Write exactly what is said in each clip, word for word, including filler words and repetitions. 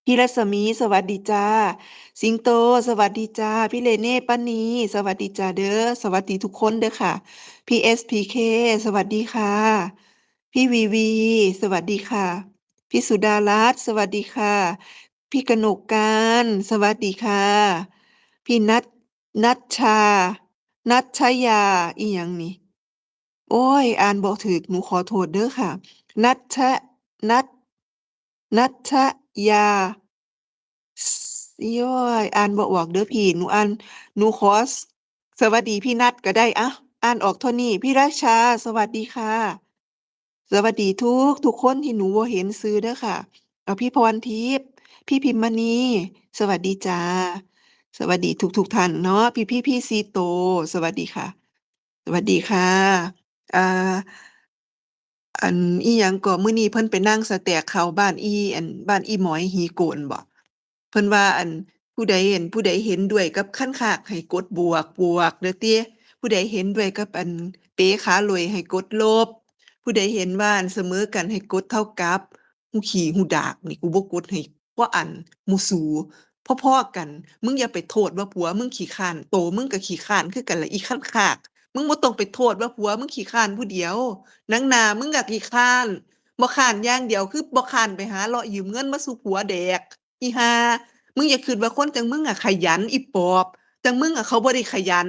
พี่รัศมี สวัสดีจ้า สิงโต สวัสดีจ้า พี่เลเน่ ป้านี สวัสดีจ้าเด้อ สวัสดีทุกคนเด้อค่ะ พี่เอสพีเค สวัสดีค่ะ พี่วีวี สวัสดีค่ะ พี่สุดารัตน์ สวัสดีค่ะ พี่กนกการ สวัสดีค่ะ พี่นัท นัชชา นัชยา อีหยังนี่ โอ้ย อ่านบ่ถูก หนูขอโทษเด้อค่ะ นัช นัช นัชยา โอ้ย อ่านบ่ออกเด้อพี่ หนูอ่าน หนูขอ สวัสดีพี่นัทก็ได้ อ่ะ อ่านออกเท่านี้ พี่ราชา สวัสดีค่ะ สวัสดีทุก ทุกคนที่หนูบ่เห็นชื่อเด้อค่ะ เอาพี่พรทิพย์ พี่พิมพ์มณี สวัสดีจ้า สวัสดีทุกๆท่านเนาะ พี่พี่พี่ซีโต สวัสดีค่ะ สวัสดีค่ะ อ่า อัน อีหยังก็ มื้อนี้เพิ่นไปนั่งสแต็กข้าวบ้านอี อัน บ้านอีหมอยหีโกนบ่ เพิ่นว่า อัน ผู้ใด อัน ผู้ใดเห็นด้วยกับคันคากให้กดบวก บวกเด้อติ ผู้ใดเห็นด้วยกับ อัน เป๋ขาหลวยให้กดลบ ผู้ใดเห็นว่า อัน เสมอกันให้กดเท่ากับ ฮู้ขี้ฮู้ดากนี่ กูบ่กดให้ บ่อั้น หมู่สู พอๆกัน มึงอย่าไปโทษว่าผัวมึงขี้คร้าน โตมึงก็ขี้คร้านคือกันล่ะ อีคันคาก มึงบ่ต้องไปโทษว่าผัวมึงขี้คร้านผู้เดียว หนังหน้ามึงก็ขี้คร้าน บ่คร้านอย่างเดียว คือบ่คร้านไปหาเลาะยืมเงินมาสู่ผัวแดก อีห่า มึงอย่าคิดว่าคนจั่งมึงอะขยัน อีปอบ จั่งมึงอะเขาบ่ได้ขยัน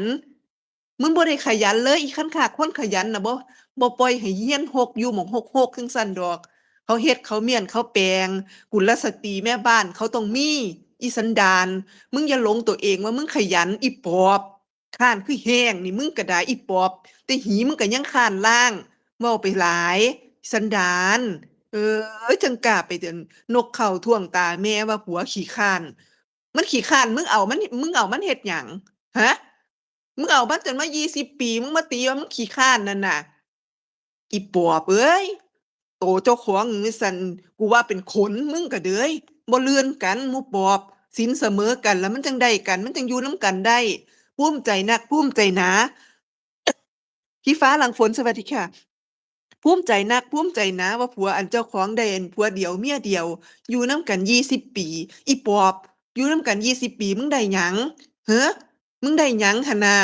มึงบ่ได้ขยันเลย อีคันคาก คนขยันน่ะบ่ บ่ปล่อยให้เฮียนฮกอยู่หม่องฮกๆ จั่งซั้นดอก เขาเฮ็ด เขาเมี้ยน เขาแปลง กุลสตรีแม่บ้าน เขาต้องมี อีสันดาน มึงอย่าหลงตัวเองว่ามึงขยัน อีปอบ คร้านคือแฮงนี่ มึงก็ได้ อีปอบ แต่หีมึงก็ยังคร้านล้าง เว้าไปหลาย สันดาน เออ จั่งกล้าไปเอิ้นนกเค้าท่วงตาแม่ว่าผัวขี้คร้าน มันขี้คร้าน มึงเอามัน มึงเอามันเฮ็ดหยัง ฮะ มึงเอามันจนมายี่สิบปี มึงมาติว่ามันขี้คร้านนั่นน่ะ อีปอบเอ้ย โตเจ้าของจั่งซั้น กูว่าเป็นคน มึงก็เด้ย บ่เลื่อนกัน หมู่ปอบ ศีลเสมอกัน แล้วมันจั่งได้กัน มันจั่งอยู่นำกันได้ ภูมิใจนัก ภูมิใจหนา พี่ฟ้าหลังฝน สวัสดีค่ะ ภูมิใจนัก ภูมิใจหนา ว่าผัวอันเจ้าของได้อันผัวเดียวเมียเดียว อยู่นำกันยี่สิบปี อีปอบ อยู่นำกันยี่สิบปี มึงได้หยัง เฮ้อ มึงได้หยังหั่นน่ะ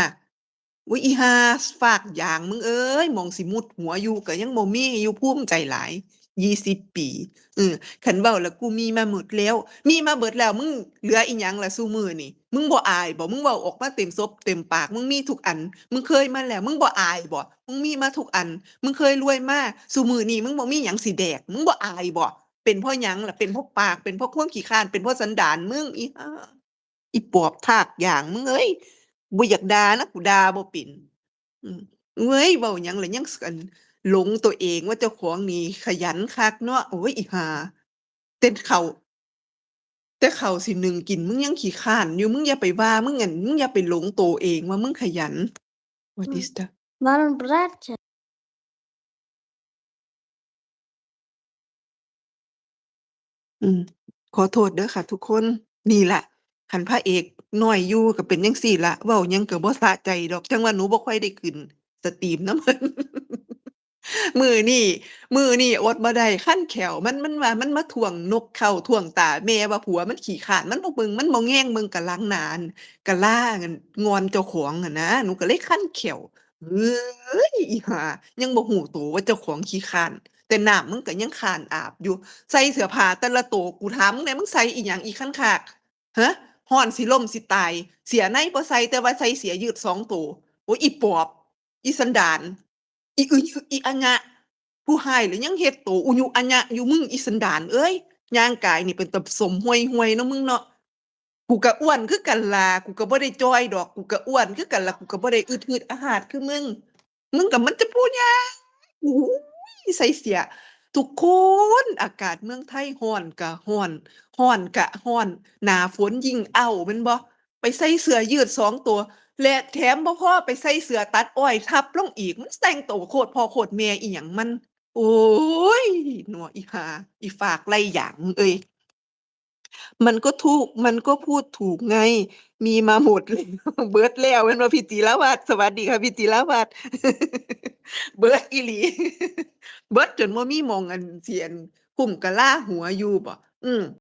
อุ๊ย อีห่า ฟากยางมึงเอ้ย หม่องสิมุดหัวอยู่ก็ยังบ่มีอยู่ ภูมิใจหลาย ยี่สิบปี เออ คันเว้าแล้ว กูมีมาหมดแล้ว มีมาเบิดแล้ว มึงเหลืออีหยังล่ะซุมื้อนี่ มึงบ่อายบ่ มึงเว้าออกมาเต็มสบเต็มปาก มึงมีทุกอัน มึงเคยมาแล้ว มึงบ่อายบ่ มึงมีมาทุกอัน มึงเคยรวยมา ซุมื้อนี้มึงบ่มีหยังสิแดก มึงบ่อายบ่ เป็นเพราะหยังล่ะ เป็นเพราะปาก เป็นเพราะความขี้คร้าน เป็นเพราะสันดานมึง อีห่า อีปอบทากอย่างมึงเอ้ย บ่อยากด่านะ กูด่าบ่เป็น อืม เว้ย เว้าหยังล่ะ ยัง อัน หลงตัวเองว่าเจ้าของนี่ขยันคักเนาะ โอ้ย อีห่า แต่ข้าว แต่ข้าวสินึ่งกิน มึงยังขี้คร้านอยู่ มึงอย่าไปว่า มึง อัน มึงอย่าไปหลงตัวเองว่ามึงขยัน What is that? Warum berat ya? อืม ขอโทษเด้อค่ะทุกคน นี่ล่ะ คันพระเอกน้อยอยู่ก็เป็นจั่งซี้ล่ะ เว้าหยังก็บ่สะใจดอก จั่งว่าหนูบ่ค่อยได้ขึ้นสตรีมนำเพิ่น มื้อนี้ มื้อนี้อดบ่ได้ คันแข้ว มัน มันว่ามันมาท่วงนกเค้าท่วงตาแม่ว่าผัวมันขี้คร้าน มันบ่เบิ่ง มันบ่แยงเบิ่งกะหลังหน้า กะลา งอนเจ้าของหั้นนะ หนูก็เลยคันแข้ว เฮ้ย อีห่า ยังบ่ฮู้โตว่าเจ้าของขี้คร้าน แต่น้ำมึงก็ยังคร้านอาบอยู่ ใส่เสื้อผ้าแต่ละโต กูถามมึงแหน่ มึงใส่อีหยัง อีคันคาก ฮะ ฮ้อนสิล้มสิตาย เสื้อในบ่ใส่ แต่ว่าใส่เสื้อยืดสองโต โอ้ย อีปอบ อีสันดาน อีอึ อีอะหยะ ผู้ฮ้ายแล้วยังเฮ็ดโตอุยุอะหยะอยู่ มึงอีสันดานเอ้ย ย่างกายนี่เป็นตาส้มห่วยๆ เนาะมึงเนาะ กูก็อ้วนคือกันล่ะ กูก็บ่ได้จ่อยดอก กูก็อ้วนคือกันล่ะ กูก็บ่ได้อึดหืดอาหาดคือมึง มึงก็มันจะพูดหยัง โอ้ย ใส่เสื้อ ทุกคน อากาศเมืองไทยฮ้อนก็ฮ้อน ฮ้อนก็ฮ้อน หน้าฝนยิ่งอ้าวแม่นบ่ ไปใส่เสื้อยืดสองโต และแถมบ่พอไปใส่เสื้อตัดอ้อยทับลงอีก มันแต่งโตโคตรพ่อโคตรแม่อีหยังมัน โอ้ย หนออีห่า อีฟากไล่หยางมึงเอ้ย มันก็ถูก มันก็พูดถูกไง มีมาหมดแล้ว เบิดแล้วแม่นบ่พี่จิรวัฒน์ สวัสดีค่ะพี่จิรวัฒน์ เบิดอีหลี เบิดจนบ่มีหม่องอันสิอันคุ้มกะลาหัวอยู่บ่ อืม